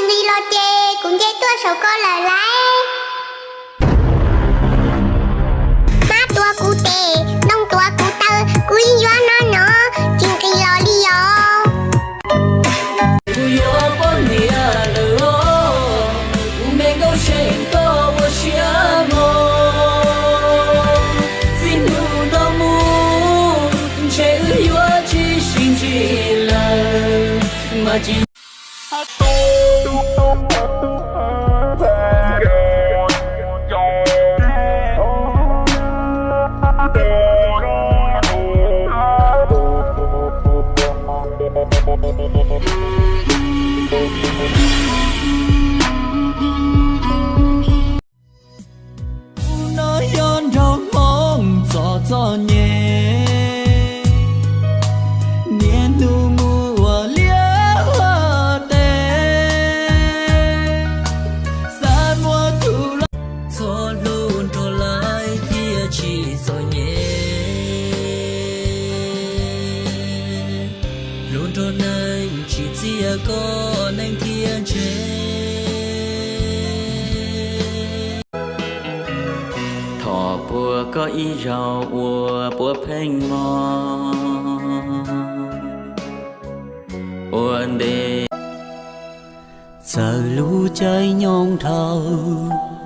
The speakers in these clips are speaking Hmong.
Nqis los ces kuv nce tuaj saum koj lawm lauj. Hmab tuav kuv tes, ntoo tuav kuv taw, kuv yeej yuav no no, tsis nqis los li os. Kuv yuav poj niam lawm os, kuv me nkauj seem koj ua siab mos. Txij hnub no mus ntshe wb yuav tsis sib ntsib lawm, mas tsis Hnub no yog nraug hmoob txom txom nyem, niaj hnub mus ua liaj ua teb, xav muaj tus los txhob hlub nrog lawv thiaj tsis txom nyem. Hlub nrog neeg tsis txiaj koj neeg thiaj ntshe. Thov puag koj ib zaug ua puav pheej mog ua ntej. Txawm lub caij nyoog dhau,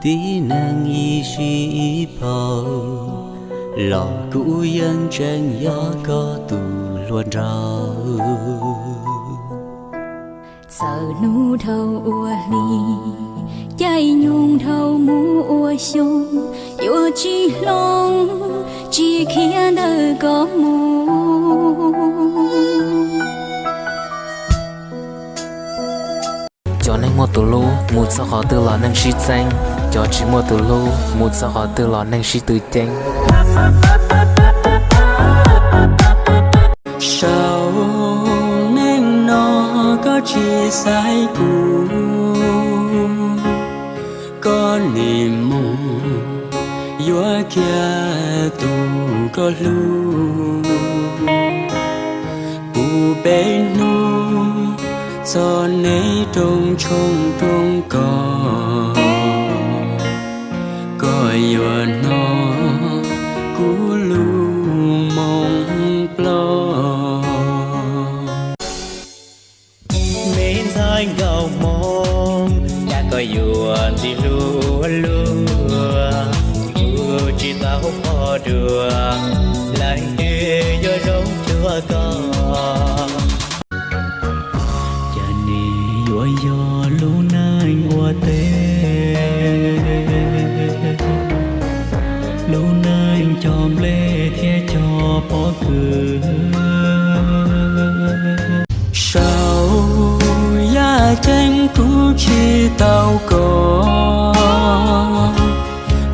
tib neeg ib sij ib phaum, los kuv yeej tseem yog koj tus hluas nraug. Txawm hnub dhau ua hli, caij nyoog dhau mus ua xyoo, yuav tsis hloov, tsis khiav ntawm koj mus. Cov neeg muaj tus hlub mus txog qhov twg los neeg sib txeeb, cov tsis muaj tus hlub mus txog qhov twg los neeg sib tw ceeb. Saum neej no koj tsis xaiv kuv, koj nim mus yuav kiag tus koj hlub. Puv peb hnub txog neb rooj tshoob rooj kos, koj yuav hnov kuv lub moo ploj. Me ntxhais nkauj Hmoob, cas koj yuav ntxim hlub ua luaj, kuv tsis tau pom dua leej twg yuav zoo cuag koj. Cas neb yuav yog lub neej ua teb, lub neej cog nplej thiab cog pob kws. Saum yaj ceeb kuv tsis tau koj,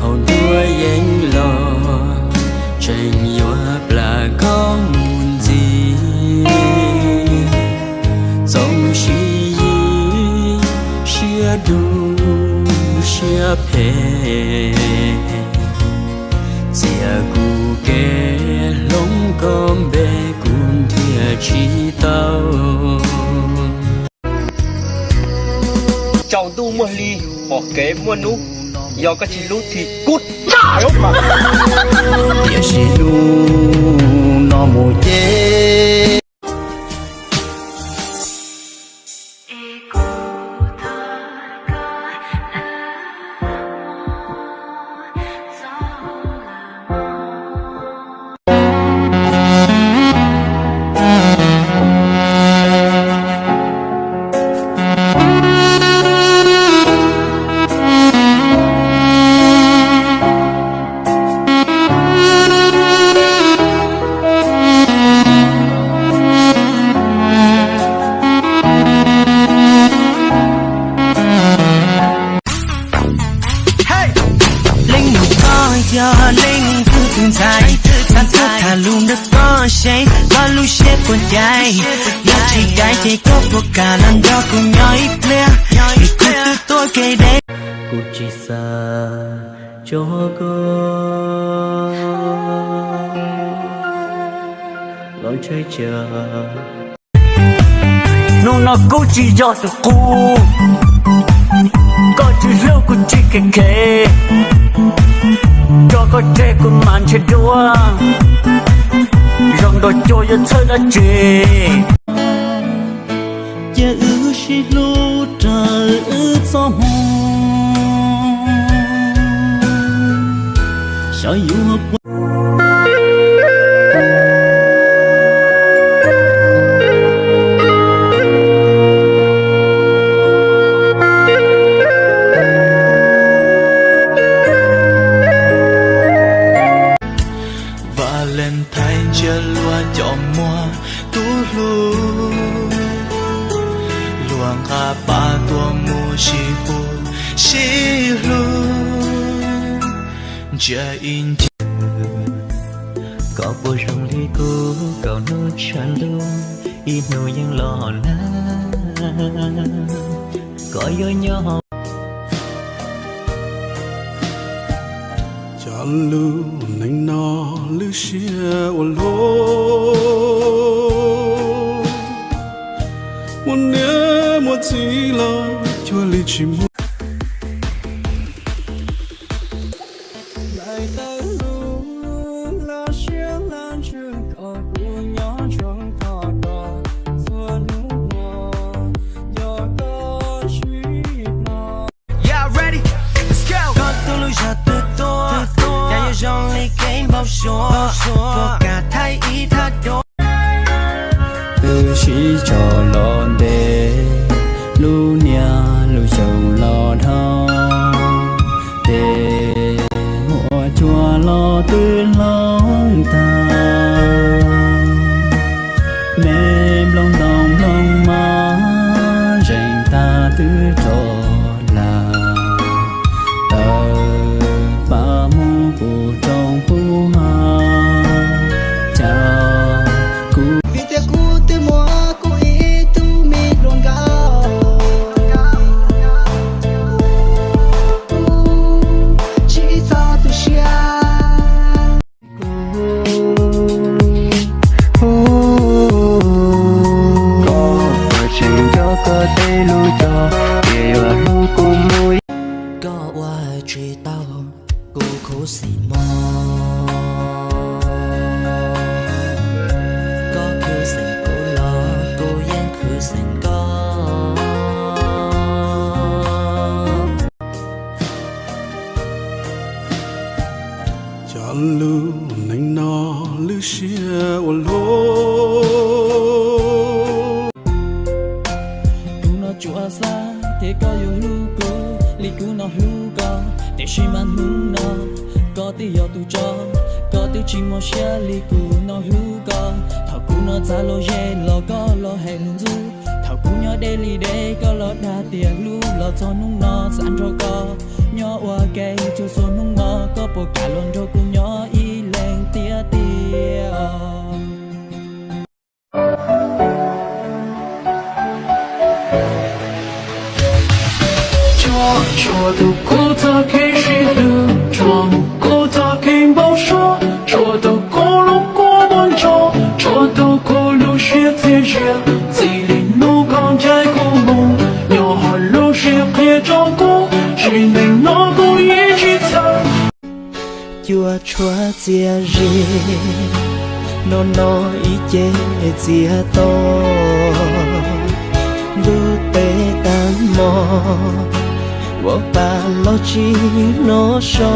hauv nruab yeeb los tseem yuav plam koj mus ntxiv. Txoos sib yig siab dub siab phem, txiav kuv kev hloov koj npe kuv nrhiav tsis tau. Tsaus ntuj muaj hli, pom kev muaj hnub, yog koj tsis hlub thì cút ra. Tiam sis hnub no mus ces Leej nus koj yog leej twg tus ntxhais, txhaj tuaj tham lus nrog koj seb koj lub siab puas ncaim. Yog tsis ncaim ces koj puas kam los nrog kuv nyob ib pliag, vim kuv twb tuaj kev deb. Kuv tsis xav tso koj los ntshai tsam. Hnub no kuv tsis yog tus qub, Tsis hlub kuv tsis khev khev, tso koj tseg kuv mas ntshe dua, zoo nrog cuag yuav txhawj dab tsi. Cia wb sib hlub raws wb txoj hmoo, xyov yuav puas. Valentine ntsia luag cov muag tub hlub, luag nqa pab tuaj mus sib pub sib hlub, ntsia ib ncig. Koj puas zoo li kuv, koj hnub tshav ntuj ib hnub yeej los nag, koj yuav nyob. Cov lus neej no lub siab ua luaj, muaj niam muaj txiv los cuag li tsis muaj. Lawv tawm lub laj siab laj ntsws kom kuv nyob ntsoov thov koj txhua hnub no, yog koj tsis hnov. Koj tus lub zog twb tuaj, cas yuav zoo li kev npau suav, puas kam thaij ib thaj duab. Twb sib tso los ntev, lub niaj lub xyoo los dhau, tes ua cuag los twb hloov tag, me nplooj ntoo nplooj mab zeeg tag twb rov hla, tawm pab mus pub rooj pub hav, cas kuv, vim tias kuv twb muaj kuv ib tug me hluas nkauj, tsis txhob tu siab. Koj puas tseem nco koj tej lub coj, ces yuav hlub kuv mus. Koj ua tsis tau, kuv khuv xim mog. Koj khuv xim kuv los kuv yeej khuv xim koj. Cov lus neej no lub siab ua luaj. Kuv no tsuas xav tias koj yuav hlub kuv li kuv no hlub koj, tiam sis mas hnub no koj twb yog tus tso, koj twb tsis muaj siab li kuv no hlub koj. Thaum kuv no txav los ze los koj los hem lus ntxub, thaum kuv nyob deb li deb koj los dag tias hlub, los txog hnub no xav nrog koj nyob ua ke txhua txhua hnub no, koj puas kam los nrog kuv nyob ib leeg tiag tiag? Tso, tso tau kuv txoj kev sib hlub, tso mus kuv txoj kev npau suav, tso tau kuv lub kua muag ntso, tso tau kuv lub siab txias zias, txij li hnub koj ncaim kuv mus, nyob hauv lub siab qhia rau kuv, tsim neej no kuv yeej tsis txhawj. Cuaj tshuab txiaj zis, no no ib ce txias to, ntuj teb tag hmo, ua pa los tsis hnov so.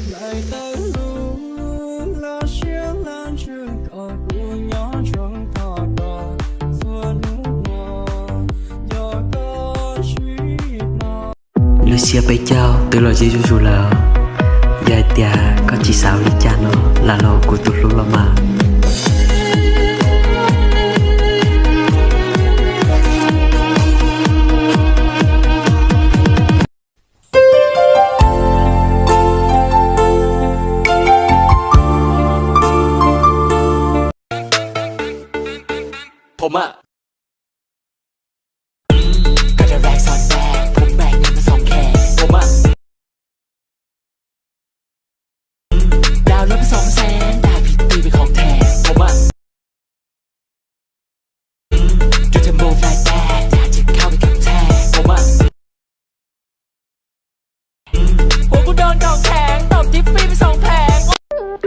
Lawv tawm lub laj siab laj ntsws kom kuv nyob ntsoov thov koj txhua hnub no, yog koj tsis hnov. Lub siab peb caug twb los ze zuj zus lawm, yog hais tias koj tsis xav ua li cas no lam los kuv tus hlub los mas.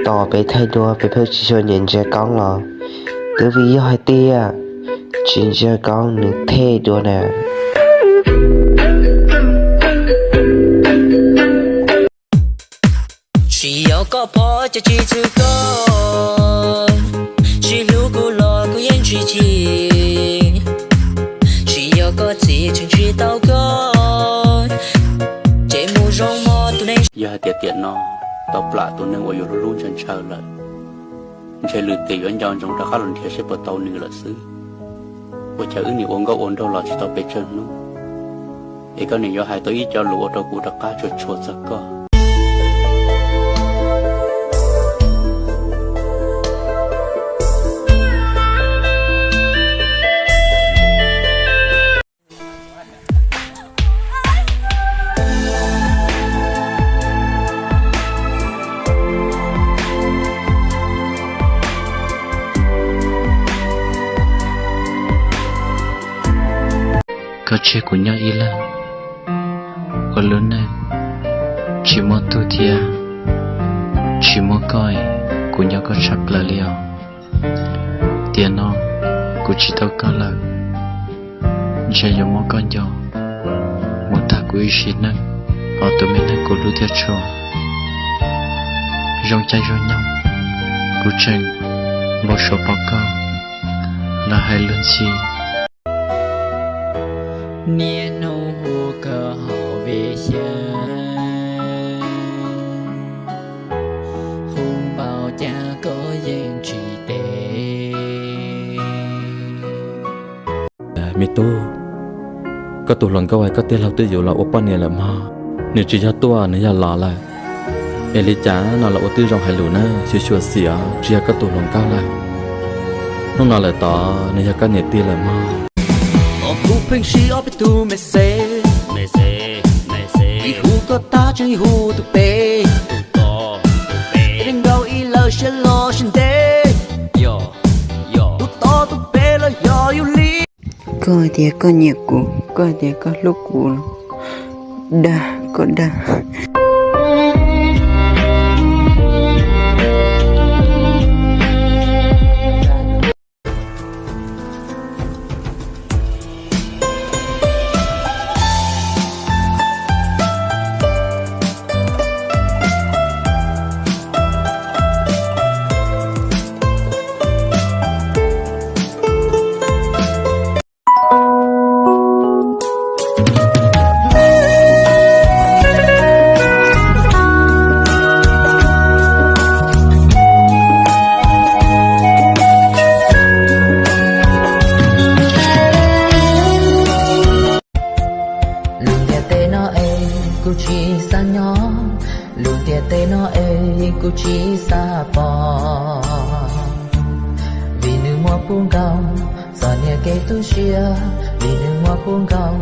Tos peb thaij duab peb pheej tsis tshua nyiam ntsia koob los twb vim yog hais tias tsis ntsia koob nws thaij duab na. Tsis yog koj phob cov tsis txwv koj, tsis hlub kuv los kuv yeej tsis chim. Tsis yog koj txiv tseem tsis tau koj, ces mus zoo mog tus neeg. Yog hais tias tiam no tau plam tus neeg uas yus hlub hlub ntshaw ntshaw lawm, ntshe lwm tiam yuav nco ntsoov rov qab los nrhiav seb puas tau nws lawm xwb. Ua cas wb nim ua nkauj ua nraug los tsis tau pes tsawg hnub, es koj nim yuav hais tau ib co lus ua rau kuv rov qab tshua tshua txog koj. Koj tseg kuv nyob ib leeg, ua lub neej tsis muaj tub thiab tsis muaj koj, kuv nco koj tshaj plaws li os. Tiam no kuv tsis tau koj lawm, ntshe yuav muab koj nco mus tag kuv ib sim neej, hos tus me neeg kuv hlub thiab tshua. Zoo caij zoo nyoog kuv tseem npau suav pom koj los hais lus ntxhi. Niaj hnub hu koj hauv vij xyeem, hu npaum cas koj yeej tsis teb. Me tub, koj tus hluas nkauj es koj tij laug twb yuav los ua poj niam lawm mog. Nws tsis yog tuaj, nws yog los lawm. Es li cas no los ua tib zoo hais lus na, xyuam xyuam xim os, tsis yog koj tus hluas nkauj lawm. Hnub no lawm tod nws yog koj niam tij lawm mog. Kuv pheej siv ob peb tug message, vim hu koj tag tseem hu tus pem, es nkaus ib lawv siab los siab ntev. Tus tod tus pem los yog yus li. Koj hais tias koj nyiam kuv, koj hais tias koj hlub kuv, dag koj dag. Lub ntiaj teb no es kuv tsis xav nyob, lub ntiaj teb no es kuv tsis xav pom, vim nws muaj pub nkaus txoj niag kev tu siab, vim nws muaj pub nkaus.